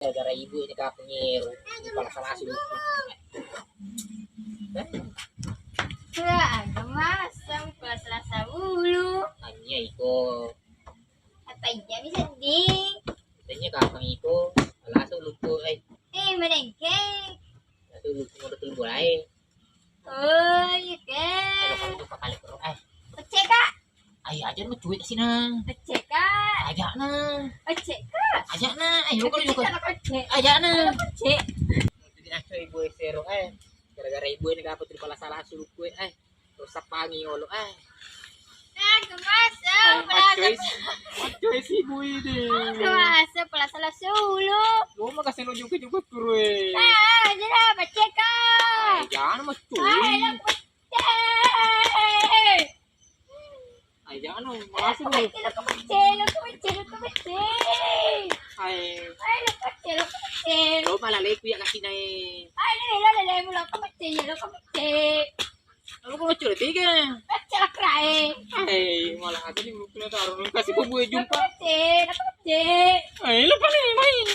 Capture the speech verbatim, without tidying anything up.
Gara-gara ibu ini kapang ero, pala salasa ulu. Wah, aga masang pala salasa ulu. Tania iko. Apa iya bisa di? Tania kapang iko, pala salasa uluku, eh. Eh, menengke. Salasa uluku mau betul mulai. Oh, iya, Kak. Ayo, kalau jumpa kali, Bro. Eh. Pecek, Kak. Ayo, aja lu cuit sih, nah. Pecek, Kak. Aja, nah. Pecek, Kak. Aja, nah. Ayo, kalau juga. Pecek, pecek. Aja, nah. Pecek. Jadi, aku ibu sero, eh. Gara-gara ibu ini dapat di pala salasa uluku, eh. Terus sapangi olo, eh. Ah, gemas, oh, pala salasa. Macoi si ibu ini. Gemas, pala salasa ulu. Lu mah kasih lu juga-juga, Bro, eh. Ah, jadi apa, Cek, Kak? Aja, nah, macoi. Ayo, pecek. Aja, anu, masuk dulu. Lo kepecek, lo kepecek, lo kepecek. Hai. Ayo, lo kepecek, lo kepecek. Lo malah leku ya kasih naik. Ayo, lo, lo, lo, lo, lo kepecek, lo kepecek. Lo kok lucu tiga? Pecek lah, Kak, eh. Hai, malah aku di buku taruh kasih pembuat jumpa. Lo kepecek, lo kepecek. Hai, lo paling main.